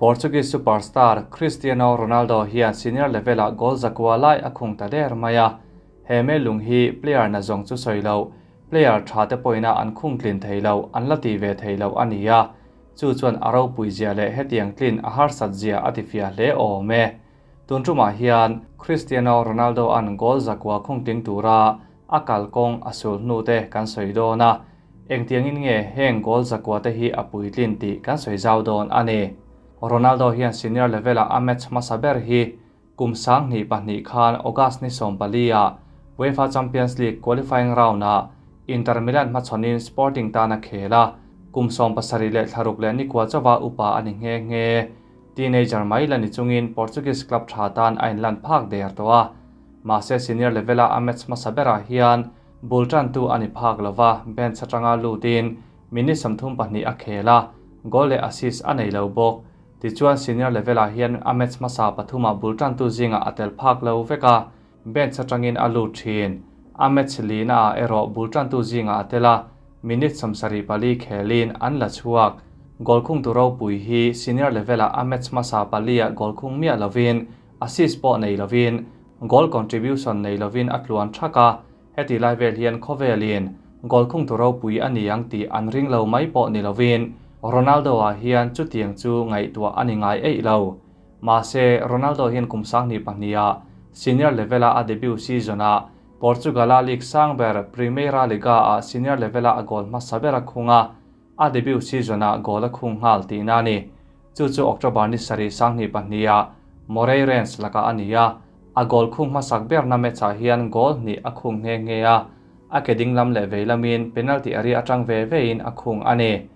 Portuguese superstar Cristiano Ronaldo hian senior level-ah goal zakua lai a khung ta der mai a, he mellung hi player na zawng chu sawi lo, player tha te pawhina an khung tlin thei lo, an la ti ve thei lo a ni a, chu chuan a ropui zia leh hetiang tlin a harsat zia a tifiah hle awm e. Tun tumah hian Cristiano Ronaldo-a'n goal zakua khung tling tura a kalkawng a sul hnu te kan sawi dawn a, engtiangin nge heng goal zakua te hi a puitlin tih kan sawi zau dawn a ni. Ronaldo hian senior level-ah a match hmasa ber hi kum 2002 khan August ni 14-ah UEFA Champions League qualifying round-ah Inter Milan hmachhawnin Sporting tan a khel a, kum 76 leh thla ruk leh nikua chauha upa a ni nghe nghe. Teenager mai la ni chungin Portuguese club tha tan a inlan phak der tawh a. Mahse senior level-a a match hmasa berah hian bul tantu a ni phak lova, bench atanga lutin minute 32 a khel a, goal leh assist a nei lo bawk. Tichuan senior level-ah hian a match hmasa pathumah bul tantu zingah a tel phak lo vek a, bench atangin a lut thin. A match lina-ah erawh bul tantu zingah a tel a, minute 74 khelin an la chhuak. Goal khungtu ropui hi senior level-ah a match hmasa pali-ah goal khung miah lovin assist pawh nei lovin goal contribution nei lovin a tluan thak a, heti lai vel hian khawvelin goal khungtu ropui a ni ang tih an ring lo mai pawh ni lovin Ronaldo-ah hian chutiang chu ngaihtuah a ni ngai eih lo. Mahse, Ronaldo hian kum 2002-ah senior level-a a debut season-ah Portugal-a league sang ber Primeira Liga-ah senior level-a a goal hmasa ber a khung a, a debut season-ah goal a khung nghal tihna a ni. Chu chu October ni sarih 2002-ah Moreirense lakah a ni a, a goal khung hmasak berna match-ah hian goal hnih a khung nghe nghe a, a ke ding lam leh vei lamin penalty area atang ve vein a khung a ni.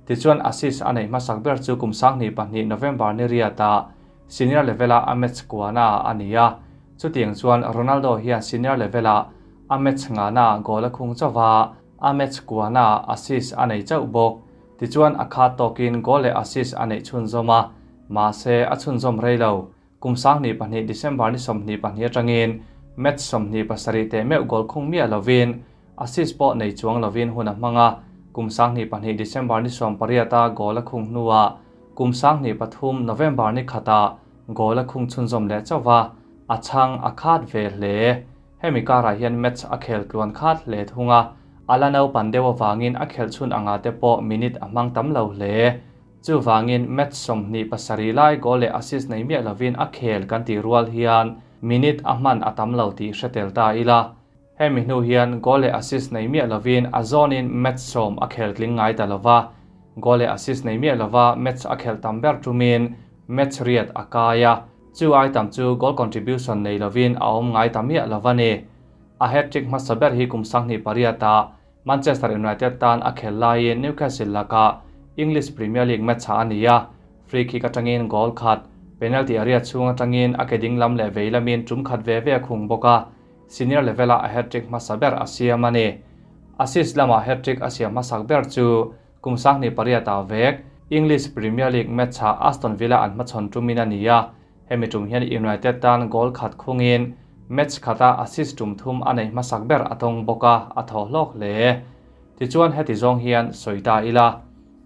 Tichuan assist a neih hmasak ber chu kum 2002 November ni riatah senior level-a a match kuana a ni a, chutiang chuan Ronaldo hian senior level-ah a match ngana goal a khung chauha, a match kuana assist a nei chauh bawk. Tichuan a khat tawkin goal leh assist a neih chhunzawm a, mahse a chhunzawm rei lo. Kum 2002 December ni 22 atangin match 27 teh meuh goal khung miah lovin assist pawh nei chuang lovin hun a hmang a, kum 2002 December ni 18-a goal a khung hnuah kum 2003 November ni khatah goal a khung chhunzawm leh chauha, a chhang a khat ve hle. Hemi karah hian match a khel tluan khat hle thung a, a la naupan deuh avangin a khelh chhun anga te pawh minute a hmang tam lo hle. Chuvangin match 27 lai goal leh assist nei miah lovin a khel kan tih rual hian minute a hman a tam lo tih hre tel ta ila. Hemi hnu hian goal leh assist nei miah lovin a zawnin match 10 a khel tling ngai ta lova. Goal leh assist nei miah lova match a khelh tam ber tumin match riat a kai a, chu ai tam chu goal contribution nei lovin a awm ngai ta miah lova ni. A hat-trick hmasa ber hi kum 2008-ah Manchester United tan a khel laiin Newcastle lakah English Premier League match a ni a, free kick atangin goal khat, penalty area chhung atangin a ke ding lam leh vei lamin tum khat ve ve a khung bawk a, senior level-ah a hat-trick hmasa ber a siam a ni. Assist lamah hat-trick a siam hmasak ber chu kum 2008-ah vek English Premier League match-ah Aston Villa an hmachhawn tumin a ni a, hemi tum hian United tan goal khat khungin match khata assist tum thum a nei hmasak ber a tawng bawk a, a thaw hlawk hle. Tichuan heti zawng hian sawi ta ila,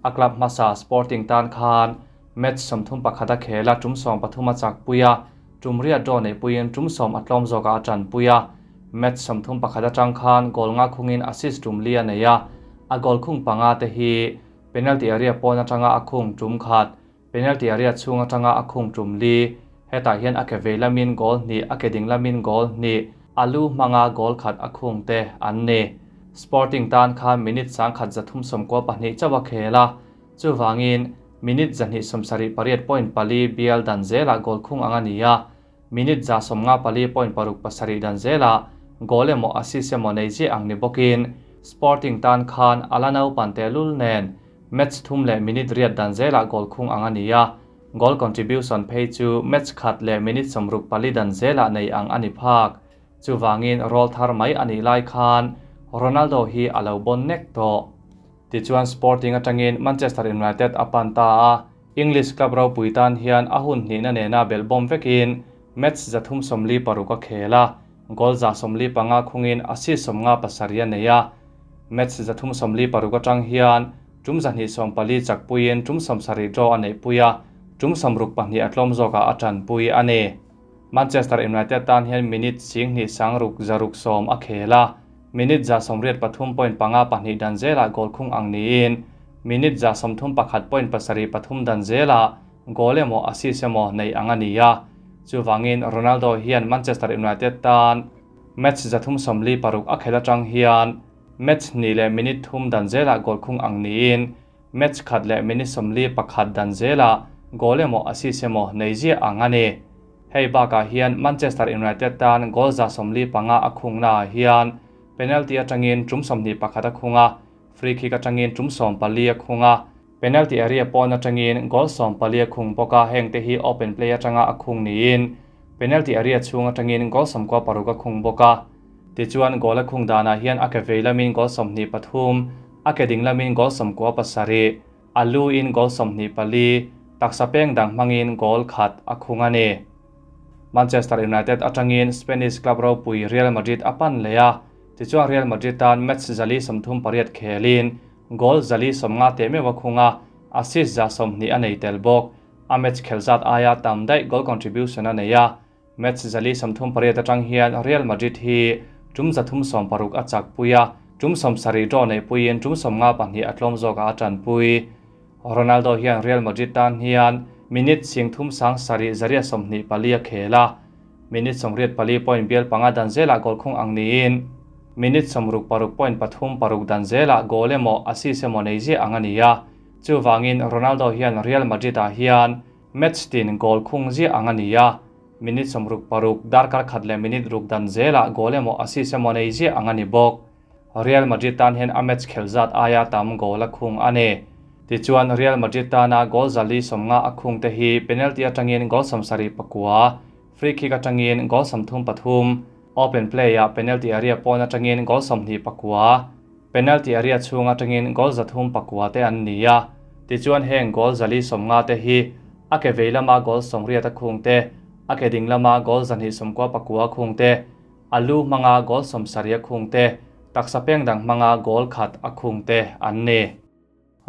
a club hmasa Sporting tan khan match 31 a khel a, tum 13 a chak pui a, tum riat draw nei puiin tum 10 a tlawm zawkah a tan pui a, match 31 atang khan goal nga khungin assist tum li a nei a, a goal khung panga te hi penalty area pawn atanga a khung tum khat, penalty area chhung atanga a khung tum li, hetah hian a ke vei lamin goal hnih, a ke ding lamin goal hnih, a lu hmanga goal khat a khung te an ni. Sporting tan khan minute 1392 chauh a khel a, chuwangin minute 278.4 bial dan zela goal khung anga ni a, minute 154.67 dan zela goal emaw assist emaw nei zia ang ni bawkin Sporting tan khan ala naupan te lul nen match thum leh minute riat dan zela goal khung anga ni a, goal contribution phei chu match khat leh minute 64 dan zela nei ang ani phak. Chuwangin roll thar mai ani lai khan Ronaldo hi a lo bon nek tawh. Tichuan Sporting atangin Manchester United a pan ta a, English club ropui tan hian a hun hnihna nena belbawm vekin match 346 a khel a, goal 145 khungin assist 57 a nei a. Match 346 atang hian tum 240 chak puiin tum 70 draw a nei pui a, tum 62 a tlawm zawkah a tanpui a ni. Manchester United tan hian minute 2660 a khel a, minute 183.52 dan zelah goal khung ang niin minute 131.73 dan zelah goal emaw assist emaw nei ang a ni a. Chuvangin Ronaldo hian Manchester United tan match 346 a khel atang hian match 2 leh minute 3 dan zelah goal khung ang niin match 1 leh minute 41 dan zelah goal emaw assist emaw nei zia ang a ni. Hei bakah hian Manchester United tan goal 45 a khung na hian penalty atangin tum 21 a khunga, free kick atangin tum 14 a khunga, penalty area pawn atangin goal 14 a khung bawka. Heng te hi open play atanga a khung niin penalty area chhung atangin goal 16 a khung bawka. Tichuan goal a khung dana hian a ke vei lamin goal 23, a ke ding lamin goal 17, a lu in goal 24, taksa peng dang hmangin goal khat a khung a ni. Manchester United atangin Spanish club ropui Real Madrid a pan leh a. Tichuan Real Madrid tan match 138 khelin goal 150 te mewa khunga, assist 120 a nei tel bawk. A match khelzat aia tam daih goal contribution a nei a. Match 138 atang hian Real Madrid hi tum 360 a chak puia, tum 70 draw nei puiin tum 52 a tlawm zawk a tan pui. Ronaldo hian Real Madrid tan hian minute 37,724 a khela, minute 84.5 dan zela goal khung ang niin minute 66.36 dan zela goal emaw assist emaw nei zia ang a ni a. Chuwangin Ronaldo hian Real Madrid ah hian match tin goal khung zia ang a ni a, minute 66 darkar khat leh minute ruk dan zela goal emaw assist emaw nei zia ang a ni bawk. Real Madrid tan hian a match khelzat aia tam goal a khung a ni. Tichuan Real Madrid tana goal 150 a khung te hi penalty atangin goal 74, free kick atangin goal 33, open play a penalty area pawn atangin goal 24, penalty area chhung atangin goal 309 te an ni a. Tichuan heng goal 150 te hi a ke vei lama goal 80 a khung te, a ke ding lama goal 299 khung te, alu hmanga goal 70 a khung te, taksa peng dang hmanga goal khat a khung te an ni.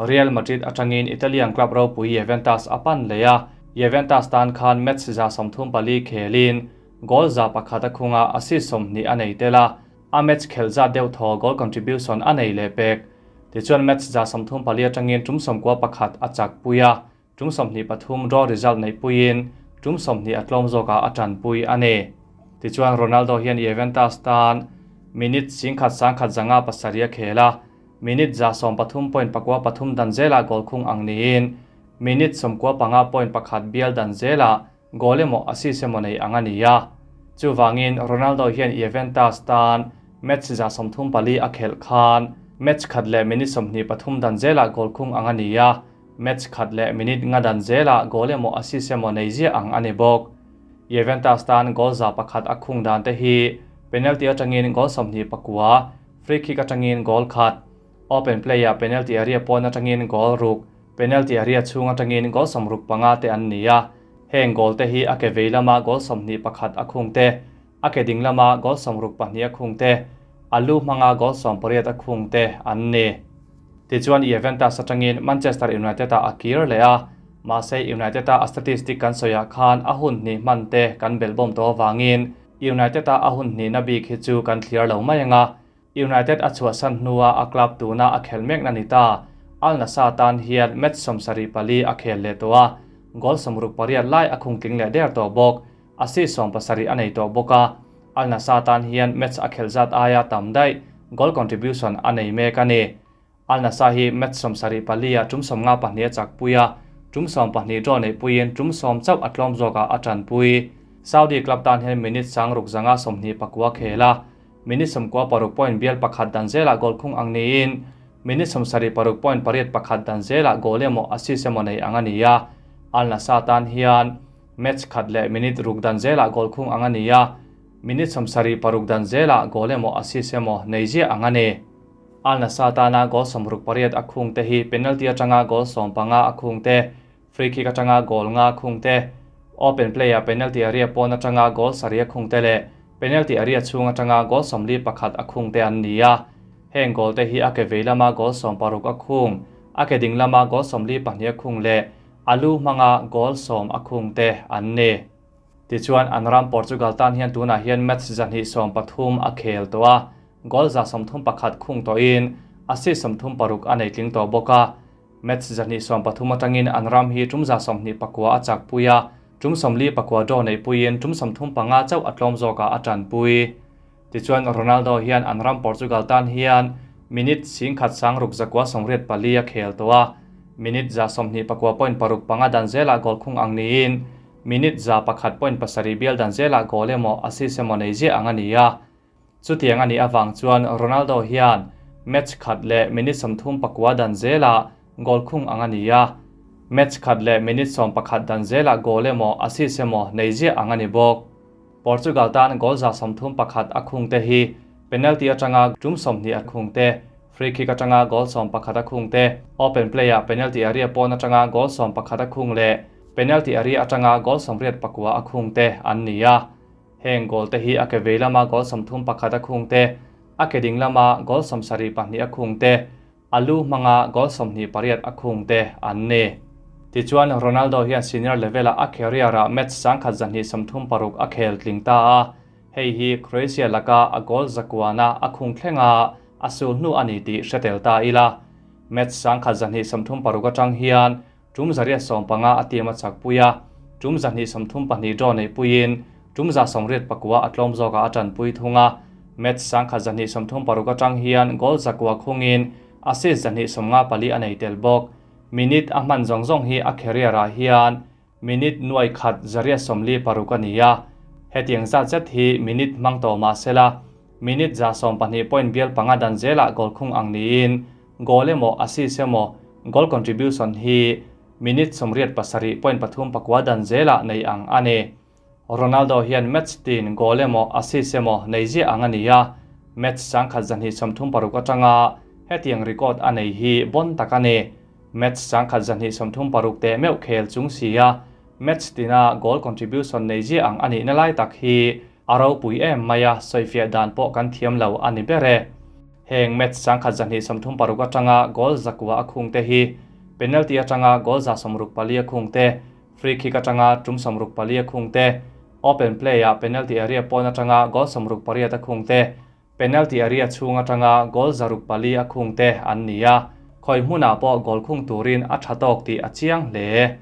Real Madrid atangin Italian club ropui Juventus a pan leh a. Juventus tan khan match 134 khelin goal 101 a khunga, assist 20 a nei tel a. A match khelzat deuh thaw goal contribution a nei leh pek. Tichuan match 134 atangin tum 91 a chak puia, tum 23 draw result nei puiin tum 20 a tlawm zawka a tan pui a ni. Tichuan Ronaldo hian Juventus tan minute 1157 a khela, minute 113.93 dan zela goal khung ang niin minute 95.1 bial dan zela goal emaw assist emaw nei ang a ni a. Chuwangin Ronaldo hian Juventus tan match 134 a khel khan match khat leh minute 23 dan zela goal khung ang a ni a, match khat leh minute nga dan zela goal emaw assist emaw nei zia ang a ni bawk. Juventus tan goal 101 a khung dan te hi penalty atangin goal 29, free kick atangin goal khat, open play a penalty area pawn atangin goal ruk, penalty area chhung atangin goal 65 te an ni a. Heng goal te hi a ke vei lama goal 21 a khung te, a ke ding lama goal 62 a khung te, alu hmanga goal 18 a khung te an ni. Tichuan Juventus atangin Manchester United a kir leh a. Mahse United a statistic kan soya khan a hun ni hman te kan belbawm to wangin United a hun ni na bik hi chu kan thliar lo mai anga. United a chhuahsan hnua a club tuna a khel mek na ni ta. Al Nassr tan hian match 74 a khel leh tawh a, goal 68 lai a khung tling leh der tawh bawk, assist 17 a nei tawh bawk a. Al Nassr tan hian match a khel zat aia tam daih goal contribution a nei mek a ni. Al Nassr hi match 74 a tum 52 a chak puia, tum 12 draw nei puiin tum 10 chauh a tlawm zawka a tan pui. Saudi club tan hian minute 629 khela, minute 96.1 dan zela goal khung ang niin minute 76.81 dan zela goal emaw assist emaw nei ang a ni a. Al Nassr tan hian match khat leh minute ruk dan zela goal khung ang a ni a, minute 76 dan zela goal emaw assist emaw nei zia ang a ni. Al Nassr tana goal 68 a khung te hi penalty atanga goal 15 a khung te, free kick atanga goal nga khung te, open play a penalty area pawn atanga goal 7 a khung te leh penalty area chhung atanga goal 41 a khung te an ni a. Heng goal te hi a ke vei lama goal 16 a khung, a ke ding lama goal 42 a khung leh alu hmanga goal 10 a khung te an ni. Tichuan an ram Portugal tan hian tunah hian match 213 a khel tawh a, goal 131 khung tawhin assist 36 a nei tling tawh bawk a. Match 213 atangin an ram hi tum 24 a chak pui a, tum 44 draw nei puiin tum 35 chauh a tlawm zawkah a tan pui. Tichuan Ronaldo hian an ram Portugal tan hian minute 1684 a khel tawh a, minute 24.65 dan zela goal khung ang niin minute 1.7 bial dan zela goal emaw assist emaw nei zia ang ani a. Chutiang ani awang chuan Ronaldo hian match khat leh minute 34 dan zela goal khung ang ani a. Match khat leh minute 11 dan zela goal emaw assist emaw nei zia ang ani bawk. Portugal tan goal 31 a khung te hi penalty atanga tum 20 a khung te, free kick atanga goal 11 a khung te, open play a penalty area pawn atanga goal 11 a khung le penalty area atanga goal 34 a khung te an ni a. Heng goal te hi a ke veilama goal 31 a khung te, a ke dinglama goal 72 a khung te, alu hmanga goal 28 a khung te an ni. Tichuan Ronaldo hian senior level a career a match 1,236 a khel tling ta a, hei hi Croatia laka a goal zakwana a khung thlenga a sul hnu ani ti hretel ta ila. Match 1,236 atang hian tum 115 a team a chak puia, tum 232 draw nei puiin tum 129 a tlawm zawka a tan pui thunga. Match 1,236 atang hian goal zakwa khungin assist 254 a nei tel bawk. Minute a hman zawng zawng hi a career ah hian minute nuai khat 146 ani a. Hetiang zat zet hi minute hmang tawh mahsela minute 12 point bial panga dan zela goal khung ang niin goal emaw assist emaw goal contribution hi minute 87.34 dan zela nei ang ani. Ronaldo hian match tin goal emaw assist emaw nei zia ang ani a. Match 1,236 atanga hetiang record a nei hi bon tak ani. Match 1,236 te meuh khel chung sia match tina goal contribution nei zia ang ani na lai tak hi a ropui em maia soifia dan pawh kan thiam lo ani bere. Heng match 1,236 atanga goal zakwa a khung te hi penalty atanga goal 64 a khung te, free kick atanga tum 64 a khung te, open play a penalty area pawn atanga goal 68 a khung te, penalty area chhung atanga goal 64 a khung te an ni a. Khoi hmuna pawh goal khung turin a tha tawk tih a chiang hle.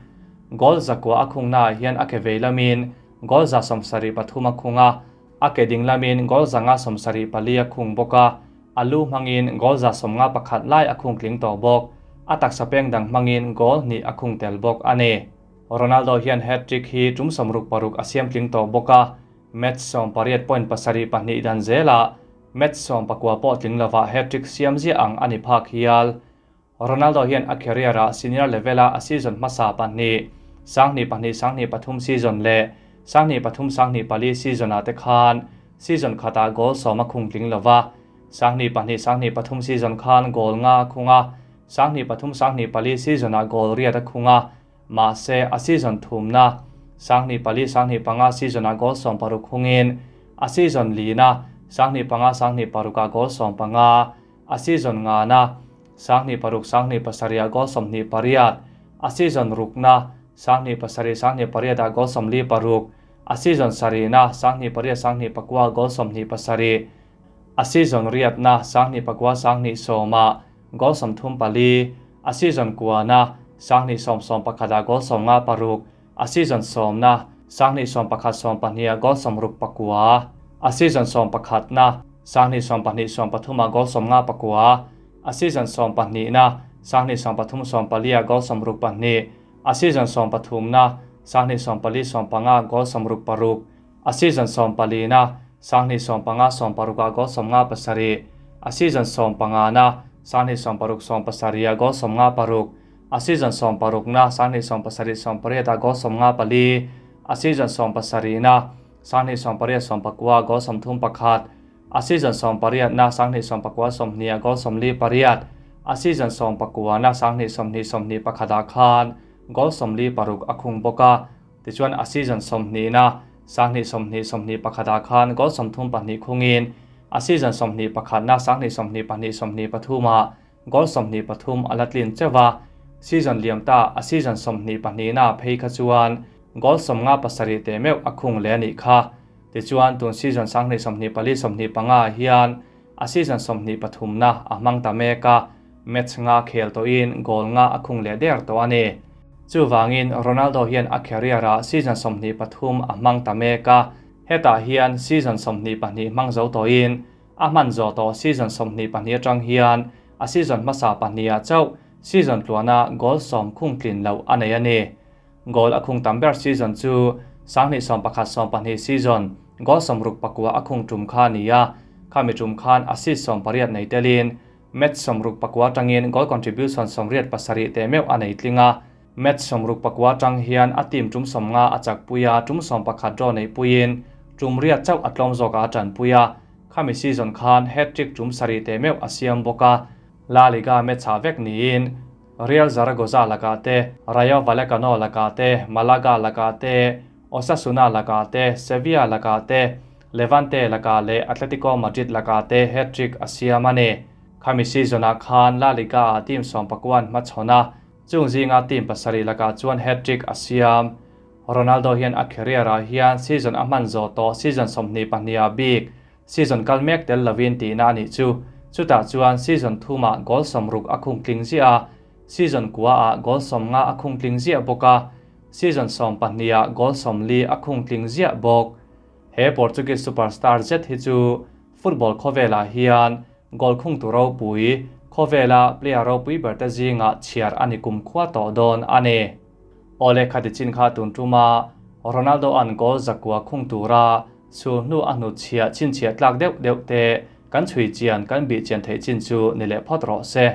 Goal zakwa a khung na hian a ke veilamin goal 73 a khunga, a ke dinglamin goal 174 a khung bawk a, alu hmangin goal 51 lai a khung tling tawh bawk, a taksa peng dang hmangin goal ni a khung tel bawk ani. Ronaldo hian hat-trick hi tum 66 a siam tling tawh bawk a, match 18.72 dan zela match 19 pawh tling lova hat-trick siam zia ang ani phak hial. Ronaldo hian a career a senior level a season hmasa pahnih 2022-23 season le 2023-24 season a te khan season khata goal 10 a khung tling lova, 2022-23 season khan goal nga khunga, 2023-24 season a goal riat a khunga, ma se a season thumna 2024-25 season a goal 16 khungin a season lina 2025-26 a goal 15, a season nga na 2026-27 a goal 28, a season rukna 2027-28 a goal 46, a season sarina 2028-29 goal 27, a season riatna 2029 goal 34, a season kuana 2011 a goal 56, a season sawmna 2011-12 goal 64, a season 11 na 2012-13 a goal 54, a season 12 na 2013-14 goal 62, a season 13 na 2014-15 goal 66, a season 14 na 2015-16 goal 57, a season 15 na 2016-17 goal 56, a season 16 na 2017-18 goal 54, a season 17 na 2018-19 goal 31, a season 18 na 2019-20 goal 48, a season 19 na 2020-21 khan goal 46 a khung bawk a. Tichuan a season 20 na 2020-21 khan goal 32 khungin a season 21 na 2022-23 goal 23 a la tlin chewa. Season liam ta a season 22 na phei kha chuan goal 57 te meu a khung le ani kha. Tichuan tun season 2024-25 hian a season 23 na a hmang ta mek a, match nga khel tawhin goal nga a khung leh der tawh a ni. Chuvangin Ronaldo hian a career ah season 23 a hmang ta mek a, hetah hian season 22 hmang zo tawhin a hman zawh tawh season 22 atang hian a season hmasa pahnih ah chauh season tluana goal 10 khung tlin loh a nei a ni. Goal a khung tam ber season chu 2011-12 season goal 69 a khung tum kha ni a, khami tum khan assist 18 nei telin match 69 tangin goal contribution 87 te meuh a nei tling a. Match 64 tang hian a team tum 50 a chak puia, tum 11 draw nei puiin tum riat chauh a tlawm zawk a tan puia. Khami season khan hat-trick tum 7 te meuh a siam bawk a. La Liga match ha vek niin Real Zaragoza laka te, Rayo Vallecano laka te, Malaga laka te, Osasuna laka te, Sevilla laka te, Levante laka le Atletico Madrid laka te hat-trick a siam a ni. Khami season ah khan La Liga a team 19 hmachhawna chung zinga team 7 laka chuan hat-trick a siam. Ronaldo hian a career ah hian season a hman zawh tawh season 22 a bik season kal mek tel lovin tihna a nih chu. Chutah chuan season 3 ah goal 60 a khung tling ziah a, season 9 ah goal 50 a khung tling ziah bawk a, season 12 ah goal 40 a khung tling ziah bawk. He Portuguese superstar zet hi chu football khawvelah hian goal khung tu ropui khawvela player ropui ber te zinga chhiar ani kum khua tawh dawn a ni. Ole khati chin kha tun tuma Ronaldo an goal 900 khung tura sul hnu a hnu chhia chin chhia tlak deuh deuh te kan chhui chian kan bi chian thei chin chu ni leh phawt rawh se.